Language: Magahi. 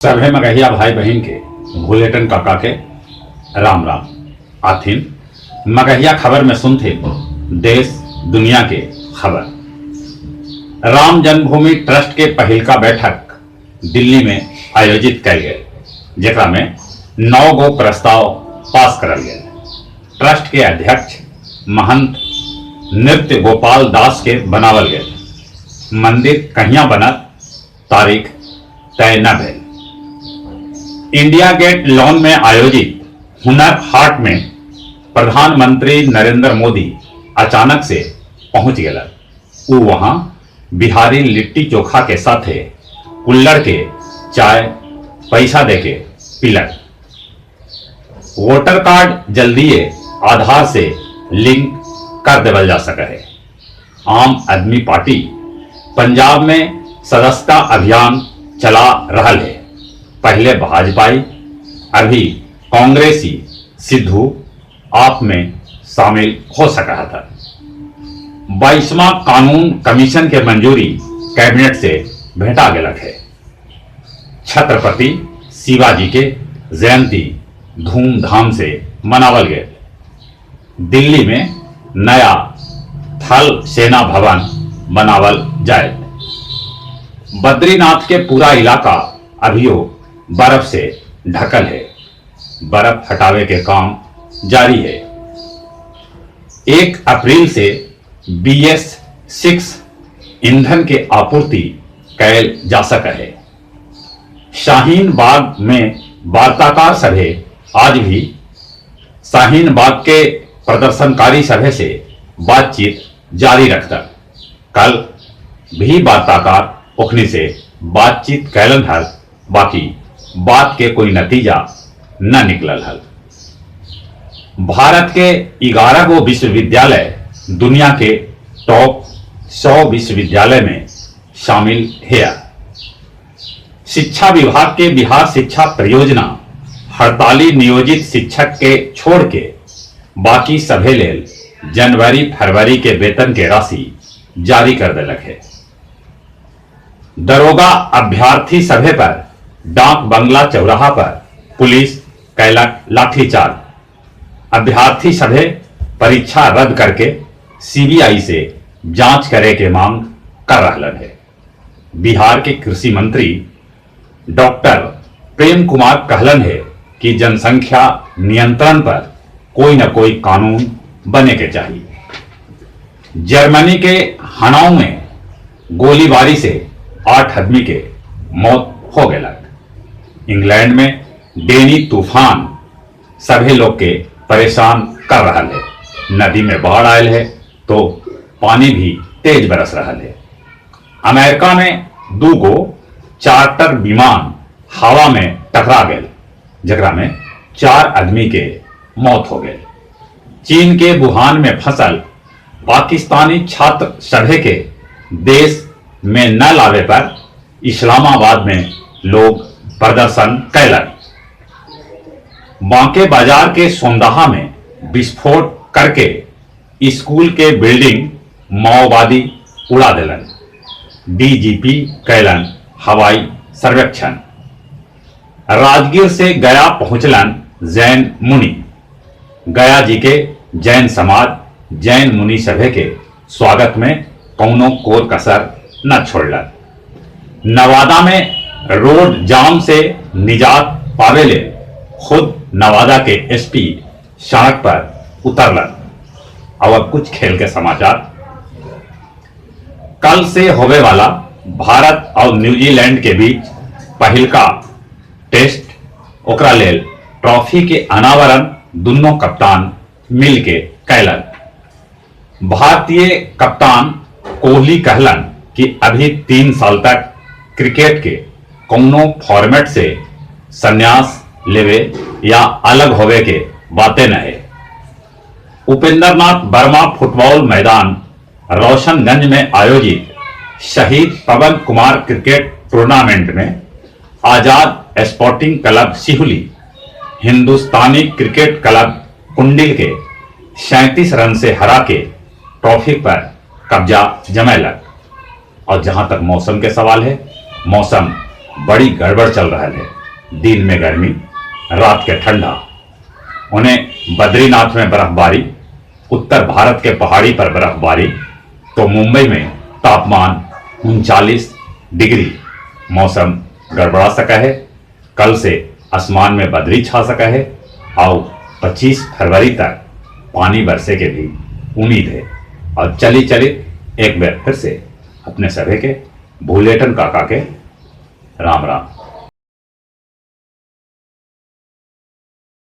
सभे मगहिया भाई बहिन के भुलेटन काका के राम राम। आथिन मगहिया खबर में सुनथिन देश दुनिया के खबर। राम जन्मभूमि ट्रस्ट के पहिलका बैठक दिल्ली में आयोजित कयल गेल, जेकरा में 9 गो प्रस्ताव पास करल गेल। ट्रस्ट के अध्यक्ष महंत नृत्य गोपाल दास के बनावल गेल। मंदिर कहिया बनत तारीख तय न भेल। इंडिया गेट लॉन में आयोजित हुनर हाट में प्रधानमंत्री नरेंद्र मोदी अचानक से पहुंच गेलन। उ वहां बिहारी लिट्टी चोखा के साथे कुल्हड़ के चाय पैसा देके पीलन। वोटर कार्ड जल्दीए आधार से लिंक कर देवल जा सके है। आम आदमी पार्टी पंजाब में सदस्यता अभियान चला रहल है। पहले भाजपाई, अभी कांग्रेसी सिद्धू आप में शामिल हो सका था। 22वां कानून कमीशन के मंजूरी कैबिनेट से भेंटा गेलक है। छत्रपति शिवाजी के जयंती धूमधाम से मनावल गए। दिल्ली में नया थल सेना भवन बनावल जाए। बद्रीनाथ के पूरा इलाका अभियो बर्फ से ढकल है। बर्फ हटावे के काम जारी है। 1 अप्रैल से BS6 ईंधन के आपूर्ति कैल जा सके है। शाहीन बाग में वार्ताकार सभे आज भी शाहीन बाग के प्रदर्शनकारी सभे से बातचीत जारी रखता। कल भी वार्ताकार ओखनी से बातचीत कैलन हल, बाकी बात के कोई नतीजा न निकलल हल। भारत के 11 गो विश्वविद्यालय दुनिया के टॉप 100 विश्वविद्यालय में शामिल है। शिक्षा विभाग के बिहार शिक्षा परियोजना हड़ताली नियोजित शिक्षक के छोड़ के बाकी सभे लेल जनवरी फरवरी के वेतन के राशि जारी कर देलक है। दरोगा अभ्यर्थी सभे पर डाक बंगला चौराहा पर पुलिस कैलक लाठीचार्ज। अभ्यर्थी सभे परीक्षा रद्द करके सीबीआई से जांच करे के मांग कर रहलन है। बिहार के कृषि मंत्री डॉक्टर प्रेम कुमार कहलन है कि जनसंख्या नियंत्रण पर कोई न कोई कानून बने के चाहिए। जर्मनी के हनाऊ में गोलीबारी से 8 आदमी के मौत हो गया। इंग्लैंड में डेनी तूफान सभी लोग के परेशान कर रहा है। नदी में बाढ़ आयल है तो पानी भी तेज बरस रहा है। अमेरिका में 2 गो चार्टर विमान हवा में टकरा गए, जकरा में 4 आदमी के मौत हो गए। चीन के वुहान में फंसल पाकिस्तानी छात्र सभे के देश में न लावे पर इस्लामाबाद में लोग प्रदर्शन कैलन। बांके बाजार के सोंदाहा में विस्फोट करके स्कूल के बिल्डिंग माओवादी उड़ा दिलन। डीजीपी कैलन हवाई सर्वेक्षण। राजगीर से गया पहुंचलन जैन मुनि। गया जी के जैन समाज जैन मुनि सभे के स्वागत में कौनो कोर कसर न छोड़लन। नवादा में रोड जाम से निजात पावेले खुद नवादा के एसपी सड़क पर उतरलन। और अब कुछ खेल के समाचार। कल से होवे वाला भारत और न्यूजीलैंड के बीच पहिलका टेस्ट, ओकरा लेल ट्रॉफी के अनावरण दोनों कप्तान मिलके कैलन। भारतीय कप्तान कोहली कहलन कि अभी 3 साल तक क्रिकेट के कौनो फॉर्मेट से संन्यास लेवे या अलग होवे के बातें न है। उपेंद्र नाथ वर्मा फुटबॉल मैदान रोशनगंज में आयोजित शहीद पवन कुमार क्रिकेट टूर्नामेंट में Azad sporting club Sihuli Hindustani cricket club Kundil के 37 रन से हरा के ट्रॉफी पर कब्जा जमैलक। और जहां तक मौसम के सवाल है, मौसम बड़ी गड़बड़ चल रहा है। दिन में गर्मी, रात के ठंडा। उन्हें बद्रीनाथ में बर्फबारी, उत्तर भारत के पहाड़ी पर बर्फबारी, तो मुंबई में तापमान 39 डिग्री। मौसम गड़बड़ा सका है। कल से आसमान में बदरी छा सका है और 25 फरवरी तक पानी बरसे के भी उम्मीद है। और चली चली एक बार फिर से अपने सभी के भूलेटन काका के राम राम।